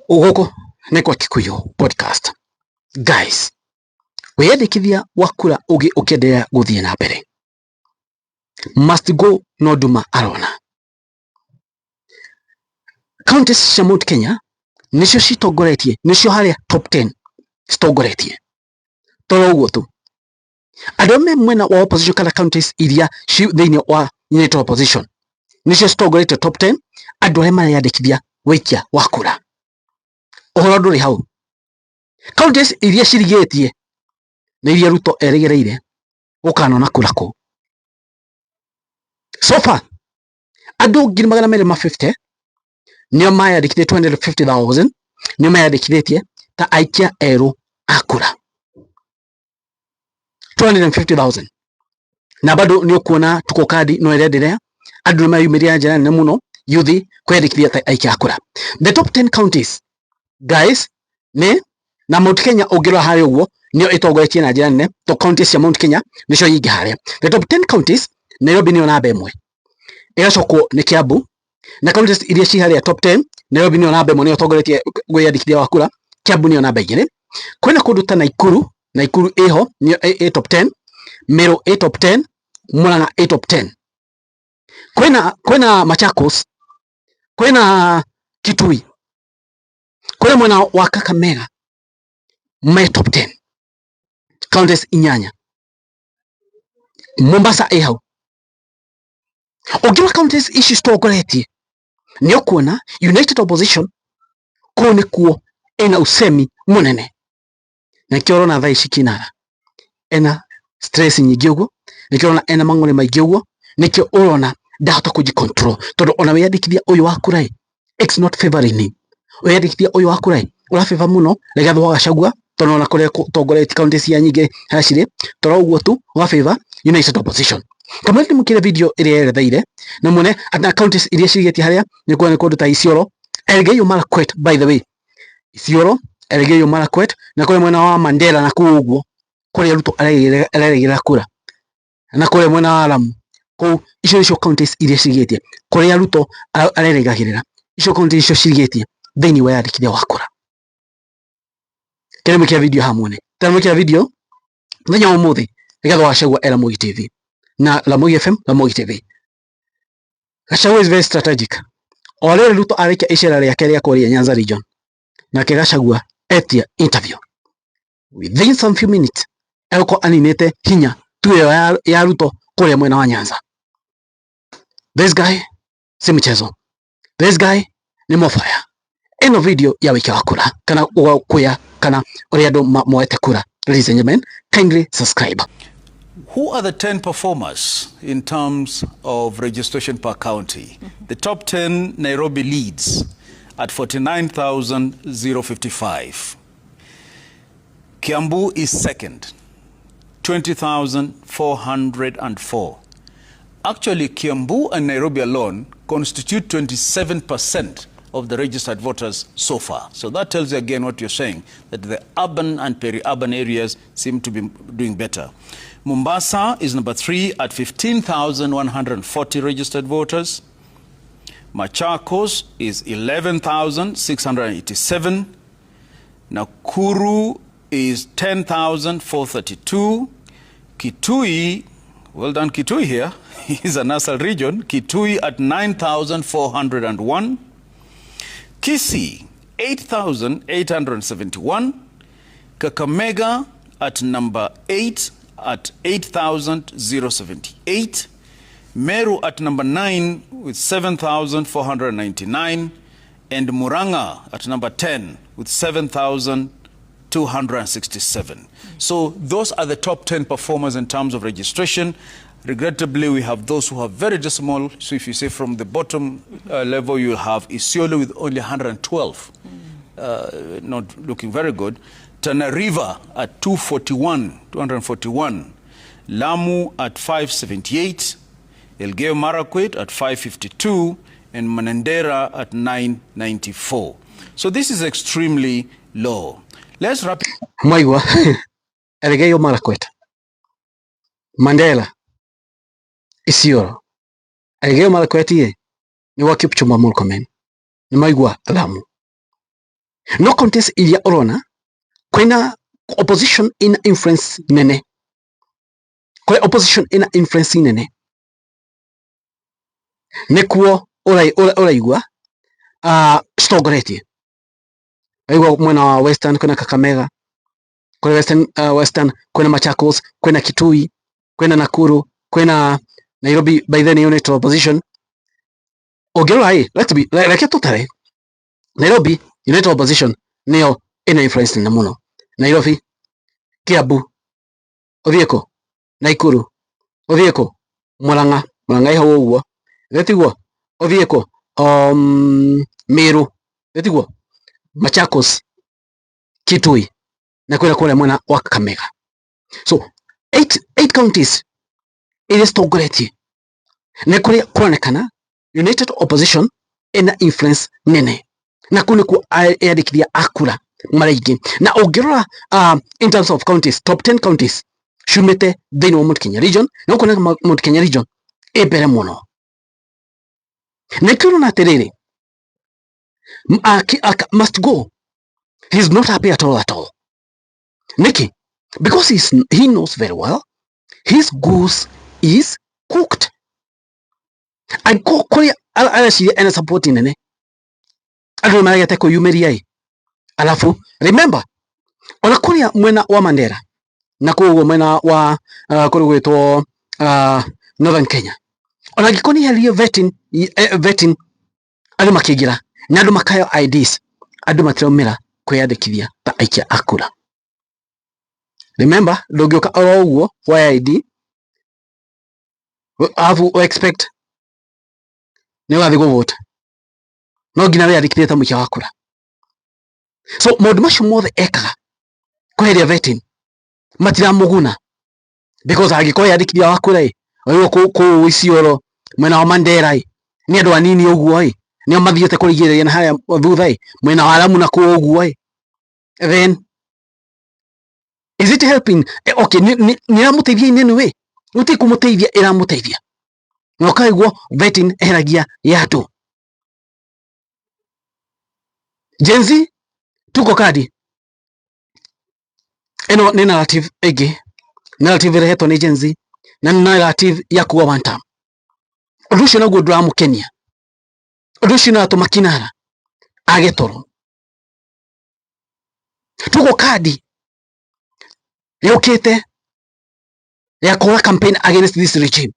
Gũkũ nĩ kwa Kikuyu Podcast. Guys, wĩyandĩkithia wa kura ũngĩ ũkĩenderea gũthiĩ na mbere. Must go no nduma arona. Counties cia Mount Kenya nĩcio citongoretie, nĩcio harĩa top 10 citongoretie. Toro ũguo tu. Andũ me mwena wa opposition kana counties iria ci thĩinĩ wa United Opposition nĩcio citongoretie top 10 andũ arĩa mareyandĩkithia wĩikia wa kura. Ũhoro ndũrĩ hau. Counties iria cirigĩtie nĩ iria Ruto erĩgĩrĩire gũkanona kura kũu. So far andũ 250,000 nĩo mayandĩkithĩtie, 250,000 nĩo meyandĩkithĩtie ta aikia erũ a kura, 250,000. Na bado nĩ ũkuona tuko kadi no ĩrenderea, andũ nĩ mayumĩria na njĩra nene mũno yuthi kwĩyandĩkithia ta aikia a kura. The top 10 counties, guys, nĩ na Mount Kenya ũngĩrora harĩa ũguo nĩyo ĩtongoretie na njĩra nene to counties cia Mount Kenya nĩcio nyingĩ harĩa. The top 10 counties, Nairobi nĩyo namba ĩmwe, ĩgacokwo nĩ Kiambu, na counties iria ci harĩa top 10, Nairobi nĩyo namba ĩmwe, nĩyo ĩtongoretie gwĩyandĩkithia wa kura. Kiambu nĩyo namba igĩrĩ. Kwĩna kũndũ ta Nakuru, Nakuru ĩho nĩyo ĩ top 10, Meru ĩ top 10, Murang'a ĩ top 10. Kwĩna Machakos, kwĩna Kitui, kwĩna mwena wa Kakamega me top 10, counties inyanya. Mombasa ĩ hau. Ũngĩrora counties ici citongoretie nĩ ũkuona United Opposition kũu nĩkuo ĩna usemi mũnene, na nĩkĩo ũrona thaa ici Kinara ena stress nyingĩ ũguo, nĩkĩo ũrona ena mang'ũrĩ maingĩ ũguo, nĩkĩo ũrona ndahota kũji control, tondũ ona wĩyandĩkithia ũyũ wa kura ĩ, it's not favoring him. Wĩyandĩkithia ũyũ wa kura ĩ, ũra favor mũno Rigathĩ wa Gachagua, tondũ ona kũrĩa tongoretie kaunti cia nyingĩ harĩa cirĩ toro ũguo tu ũga favor United Opposition. Kamwe ndĩmũkĩre video ĩrĩa yeretheire na muone atĩ counties iria cirigĩtie harĩa nĩ kuona nĩ kũndũ ta Isiolo, Elgeyo Marakwet, by the way, Isiolo, Elgeyo Marakwet na kũrĩa mwena wa Mandera na kũu ũguo kũrĩa Ruto arerĩgĩrĩra kura, na kũrĩa mwena wa Lamu kũu, icio nĩcio counties iria cirigĩtie kũrĩa Ruto arerĩgagĩrĩra. Icio counties icio cirigĩtie thĩinĩ wa yandĩkithia wa kura. Kĩrĩmũ kĩa video hamwe kĩrĩmũ kĩa video mũthenya wa ũmũthĩ, Rigathĩ wa Gachagua e Ramogi TV na Ramogi FM, Ramogi TV. Gachagua is very strategic. O rĩrĩ Ruto arĩkia icera rĩake rĩa kũrĩa Nyanza region, nake Gachagua etia interview within some few minutes egũkorwo aninĩte hinya tu ĩyo ya Ruto kũrĩa mwena wa Nyanza. This guy si mchezo, this guy ni mofaya. Ĩno video ya wĩikia wa kura kana kuya kana ũrĩa andũ moete kura. Ladies and gentlemen, kindly subscribe. Who are the 10 performers in terms of registration per county? The top 10, Nairobi leads at 49,055. Kiambu is second, 20,404. Actually, Kiambu and Nairobi alone constitute 27% of the registered voters so far. So that tells you again what you're saying, that the urban and peri-urban areas seem to be doing better. Mombasa is number three at 15,140 registered voters. Machakos is 11,687. Nakuru is 10,432. Kitui, well done Kitui here, is a nasal region. Kitui at 9,401. Kisii, 8,871. Kakamega at number 8 at 8,078. Meru at number 9 with 7,499. And Murang'a at number 10 with 7,267. So those are the top 10 performers in terms of registration. Regrettably, we have those who have very dismal. So if you say from the bottom level, you have Isiolo with only 112, not looking very good. Tana River at 241, 241. Lamu at 578. Elgeyo Marakwet at 552. And Mandera at 994. So this is extremely low. Let's wrap. Mwaigua Elgeyo Marakwet, Mandera, Isiolo. Elgeyo Marakwet ye ni wa Kipchumba Murkomen, ni maigua Lamu. No counties iria ũrona kwĩna opposition ina influence nene, kũrĩa opposition ina influence nene nĩkuo ũraigua citongoretie. Ũraigua mwena wa Western kwĩna Kakamega, kwĩna Western kwĩna Machakos, kwĩna Kitui, kwĩna Nakuru, kwĩna Nairobi. By then unit opposition ũngĩrora ĩ, let's be reke tũtare Nairobi United Opposition nĩyo ĩna influence nene mũno. Nairobi, Kiambu, ũthiĩ kũ, Nakuru, ũthiĩ kũ, Murang'a, Murang'a ĩ hau ũguo, gĩtiguo, ũthiĩ kũ, Meru, gĩtiguo, Machakos, Kitui na kwĩna kũrĩa mwena wa Kakamega. So eight counties iria citongoretie nĩ kũrĩa kũronekana United Opposition ĩna influence nene na kũu nĩkuo eyandĩkithia a kura maraingĩ. Na ũngĩrora in terms of counties, top 10 counties ciumĩte thĩinĩ wa Mount Kenya region, na ũkuona Mount Kenya region ĩ mbere mũno. Nĩkĩo ũrona atĩrĩrĩ, must go, he is not happy at all at all. Nĩkĩ? Because he knows very well his goose is cooked. Angĩkorwo kũrĩa areciria ena support nene, andũ nĩmaregete kwĩyumĩria ĩ. Alafu remember ona kũrĩa mwena wa Mandera na kũu ũguo mwena wa kũrĩa gwĩtwo Northern Kenya, ona angĩkorwo nĩ heririe vetting, vetting andũ makĩingĩra na andũ makaheo IDs, andũ matiraumĩra kwĩyandĩkithia ta aikia a kura. Remember ndũngĩũka oro ũguo woe ID alafu expect nĩ ũgathiĩ kũvote, no nginya wĩyandĩkithie ta mũikia wa kura. So maũndũ macio mothe ekaga kweheria vetting matiramũguna, because angĩkorwo yandĩkithia wa kura ĩ, ũguo kũu Isiolo mwena wa Mandera ĩ, nĩ andũ anini ũguo ĩ, nĩo mathiĩte kũrigĩrĩria na harĩa thutha ĩ, mwena wa Lamu na kũu ũguo ĩ, then is it helping? Okay, nĩ ĩramũteithia in any way? Gũtirĩ kũmũteithia ĩramũteithia. Na ũkaigua vetting eheragia ya andũ. Gen Z tuko kadi ĩno nĩ narrative ĩngĩ, narrative ĩrehetwo nĩ Gen Z na nĩ narrative ya kuga one term. Ũndũ ũcio naguo ndũramũkenia, ũndũ ũcio nĩ ũratũma kinara age toro. Tuko kadi yũkĩte ya kũhũra campaign against this regime,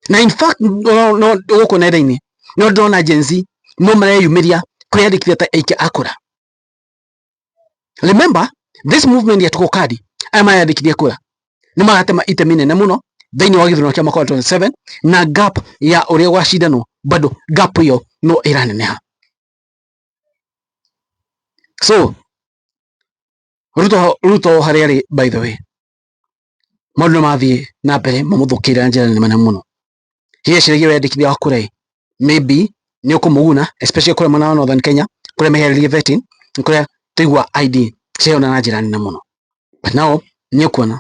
na in fact no gũkũ nenda-inĩ no ndĩrona Gen Z no mareyumĩria kwĩyandĩkithia ta aikia a kura. Remember this movement ya tuko kadi, aya mareyandĩkithia kura nĩ magatema itemi nene mũno thĩinĩ wa gĩthurano kĩa mwaka wa 27, na gap ya ũrĩa gwacindanwo bado gap ĩyo no ĩraneneha. So Ruto harĩa arĩ, by the way, maũndũ nĩ mathiĩ na mbere mamũthũkĩire na njĩra nene mũno. Hihi eciragia wĩyandĩkithia wa kura ĩ maybe nĩ ũkũmũguna, especially kũrĩa mwena wa Northern Kenya kũrĩa mehererie vetting, kũrĩa tũigua ID ciheana na njĩra nene mũno. But now nĩ ũkuona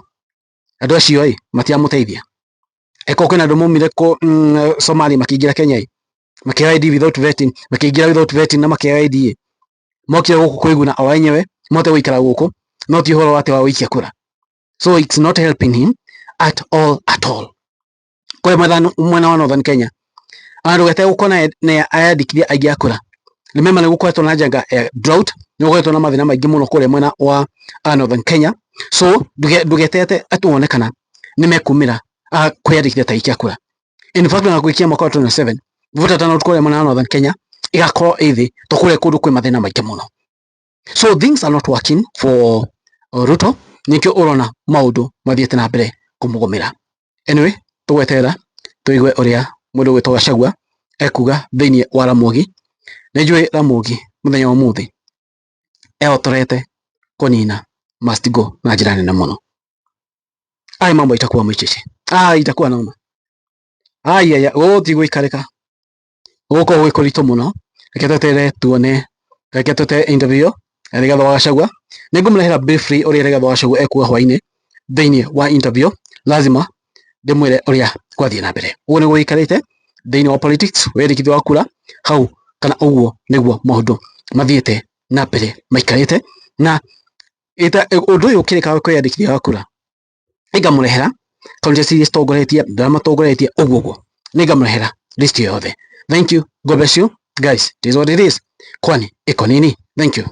andũ acio ĩ matiramũteithia. Eko kwĩna andũ maumire Somalia makĩingĩra Kenya ĩ, makĩheo ID without vetting, makĩingĩra without vetting na makĩheo ID ĩ, mokire gũkũ kwĩguna o enyewe mahote gũikara gũkũ, no ti ũhoro atĩ wa gũikia kura. So it's not helping him at all at all. Kũrĩa mwena wa Northern Kenya ona ndũgete gũkona nĩ ayandĩkithia aingĩ a kura. Remember nĩ gũkoretwo na njanga ya drought, nĩ gũkoretwo na mathĩna maingĩ mũno kũrĩa mwena wa Northern Kenya. So ndũgetete atĩ wone kana nĩ mekumĩra kwĩyandĩkithia ta aikia a kura. In fact ona gwĩkia mwaka wa 27 voter turnout kũrĩa mwena wa Northern Kenya ĩgakorwo ĩ thĩ to kũrĩa kũndũ kwĩ mathĩna maingĩ mũno. So things are not working for Ruto, nĩkĩo ũrona maũndũ mathiĩte na mbere kũmũgũmĩra. Anyway, tũgweterera tũigue ũrĩa mũndũ ũgwĩtwo Gachagua ekuga thĩinĩ wa Ramogi. Nĩ njũĩ Ramogi mũthenya wa ũmũthĩ ehotorete kũnina must go na njĩra nene mũno. Ai, mambo itakuwa mwicheche. Ah, itakuwa noma. Ai ai, gũgũthiĩ gũikarĩka, gũgũkorwo gwĩ kũritũ mũno. Reke tweterere tuone, reke twete interview ya Rigathĩ wa Gachagua. Nĩ ngũmũrehera briefly ũrĩa Rigathĩ wa Gachagua ekuga hwainĩ thĩinĩ wa interview. Lazima ndĩmwĩre ũrĩa gwathiĩ na mbere. Ũguo nĩguo gũikarĩte thĩinĩ wa politics, wĩyandĩkithia wa kura hau, kana ũguo nĩguo maũndũ mathiĩte na mbere maikarĩte na ũndũ ũyũ ũkĩrĩka kwĩyandĩkithia wa kura nĩngamũrehera kaunti iria citongoretie, arĩa matongoretie, ũguo ũguo nĩngamũrehera list yothe. Thank you, God bless you guys, it is what it is, kwani iko nini? Thank you.